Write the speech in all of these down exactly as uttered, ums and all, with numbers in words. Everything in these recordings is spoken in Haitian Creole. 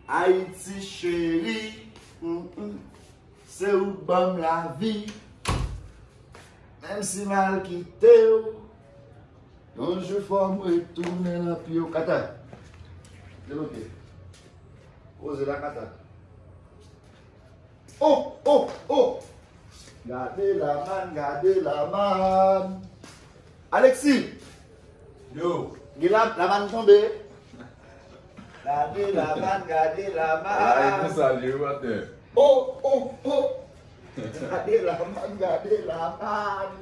Ayiti cheri, mm, mm, se ou k ban m lavi. Menm si m al kite w, yon jou fò m retounen nan pye w. Kata, debloke. Poze la, Kata. Oh, oh, oh! Gade lamann, gade lamann. Alexis! Yo! Gen la, lamann tonbe. Gade lamann, gade lamann. Ah, e konsa l ye, wi, maten. Oh, oh, oh! Gade lamann, gade lamann.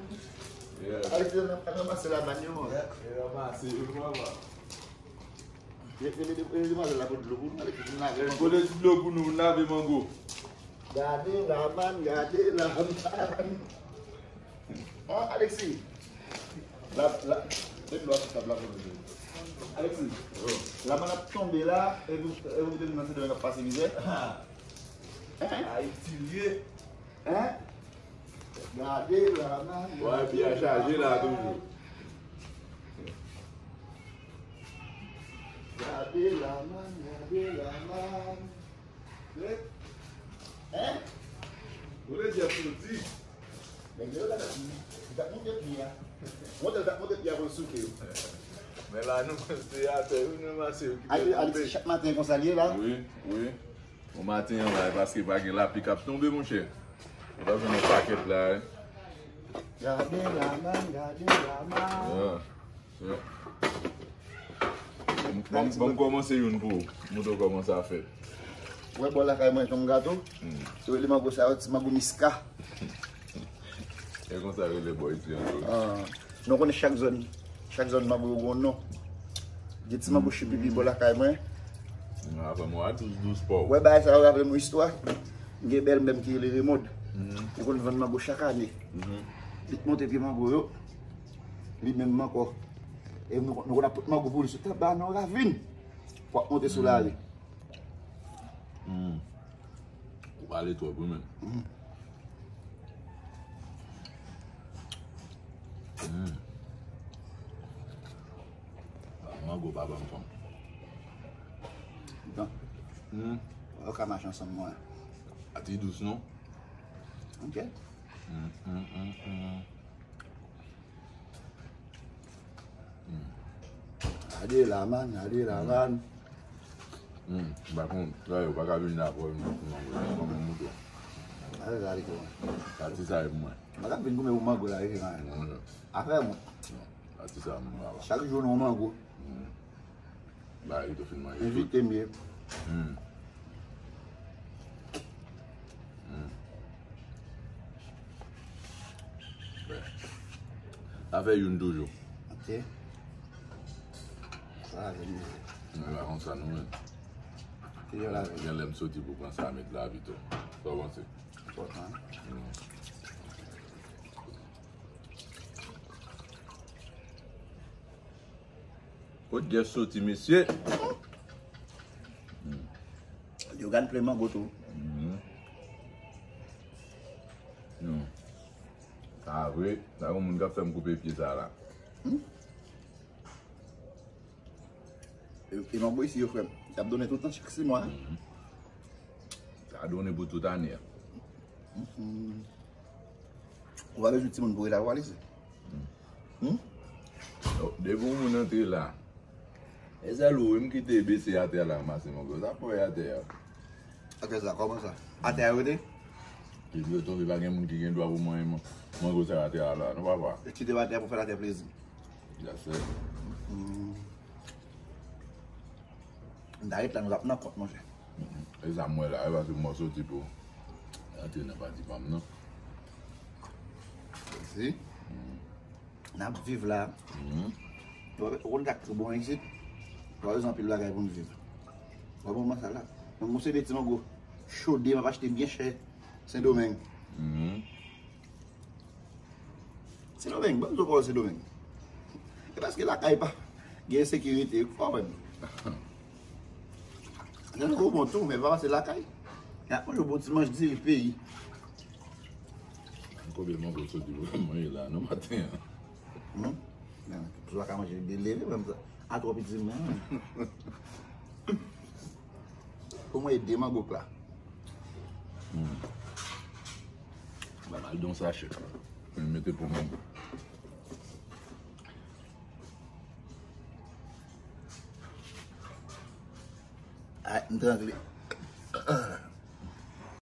Yeah. Alexis, nan, nan ranmase lamann yo, man. Yeah, yo ranmase yo, papa. Rele, rele, rele demwazèl la pou dlo pou nou, Alexis, pou n lave mango. Pote ti dlo pou nou, pou n lave mango. Gade lamann, gade lamann. An, Alexis. La, la, met dlo a sou tab la pou nou. Alexis, lamann ap tonbe la, e pou, e pou kite nou nan Sendomeng ap pase mizè. Hein? Ayiti l ye. Hein? Gade lamann, gade lamann. Wi, pi a chaje la toujou. Gade lamann, gade lamann. Hein? Ou le di ap soti. Nèg yo la, li t ap monte pye a. Monte, li t ap monte pye a pou l souke yo. Men la, nou, se atè, wi, nou ranmase yo kite tonbe. Alexis, chak maten konsa l ye la? Wi, wi. Bon maten an la, e paske pa gen lapli k ap tonbe, monchè. Ou pa jwenn yon pakèt la, wi. Gade lamann, gade lamann. Yeah, yeah. Ban m, ban m kòmanse youn pou ou. Montre w kòman sa fèt. Ou wè bò lakay mwen, tonm gato? Hmm. Yo rele mango sa yo, ti mango miska. E konsa yo rele bò isi an tou. Ah. Nou konnen chak zòn, chak zòn mango yo gen yon non. Gen ti mango chipipi bò lakay mwen. Nan, avè mwen a dous dous pa w. Wè bagay sa yo raple m yon istwa. M gen bèl m menm ki rele Remond. Mhm. Li konn vann mango chak ane. Mhm. Li t monte pye mango yo. Li menm ankò. E nou, nou konn ap pot mango pou li sou tab ba nan ravin. Pou ap monte sou lari. Hmm. Ou pale twòp, wi, men. Hmm. Hmm. Mango pa ban m fanm. Bon. Hmm. Ou ka mache ansanm mwen. A ti dous, non? Ok. Hmm, hmm, hmm, hmm. Hmm. Gade lamann, gade lamann. Hmm, m pa konn, sa yo pa ka vin la pou vin pou mango, kòman mouton. Gade sa li kòman. Pati sa e pou mwen. M pa ka vin goumen pou mango la, e nan. Non, non. Afè mwen. Non, pati sa mwen pa. Chak jou nan mango. Hmm. Ba, li tou fin manje tout. Envite m ye. Hmm. Hmm. Bè. Sa fè youn toujou. Ok. Sa la vin. Nou la konsa nou menm. Ki jan la vin? Gen lè m soti pou pran sa met la pito. Sa w panse? Enpòtan. Hmm. Kot Jeff soti, mesye? Hmm. Lyogan plen mango tou. Hmm. Non. Sa vre, sa yon moun k ap fè m koupe pye sa la. Hmm? E, e mango isi yo, frè m, y ap donnen tout tan, chak sis mwa. Hmm. Sa donnen pou tout ane a. Hmm. Ou pa bezwen timoun pou rele avè w al isi. Hmm? Depi yon moun antre la, e sèl ou wi m kite bese atè a la ranmase mango. Sa pou wè atè a. Atè sa, kòman sa? Atè a yo rete? Depi yo tonbe, pa gen moun ki gen dwa pou manyen man-, mango sa atè a la, non, papa. Yo kite atè a pou fè atè plezi. That's it. Hmm. M ta ret la, nou t ap nan kont, monchè. Mm-mm. E sa m wè la, e pa sou mòso ti po. Antre nan pati pa m, non. Si. Mm. N ap viv la. Mm. Ou konn sa k pi bon isit? Ou pa bezwen anpil bagay pou n viv. Ou pa bon sa la. Mwen, mwen se de ti mango chode, m ap achte byen chè. Sendomeng. Mm. Sendomeng, ban m di w pawòl Sendomeng. E paske lakay pa gen ensekirite, ou konprann? Nan gwo bon tou, men pa pase lakay. Y ap manje yon bon ti manch diri peyi. Konbyen mango soti pou mwen la, nan maten an? Hmm? Men, ou pa ka manje de leve, menm sa. A twò piti, men. Ou Mwen ede mangòk la. Hmm. Ba mal don sachè. Mwen mete pou mwen. Ay, m trangle.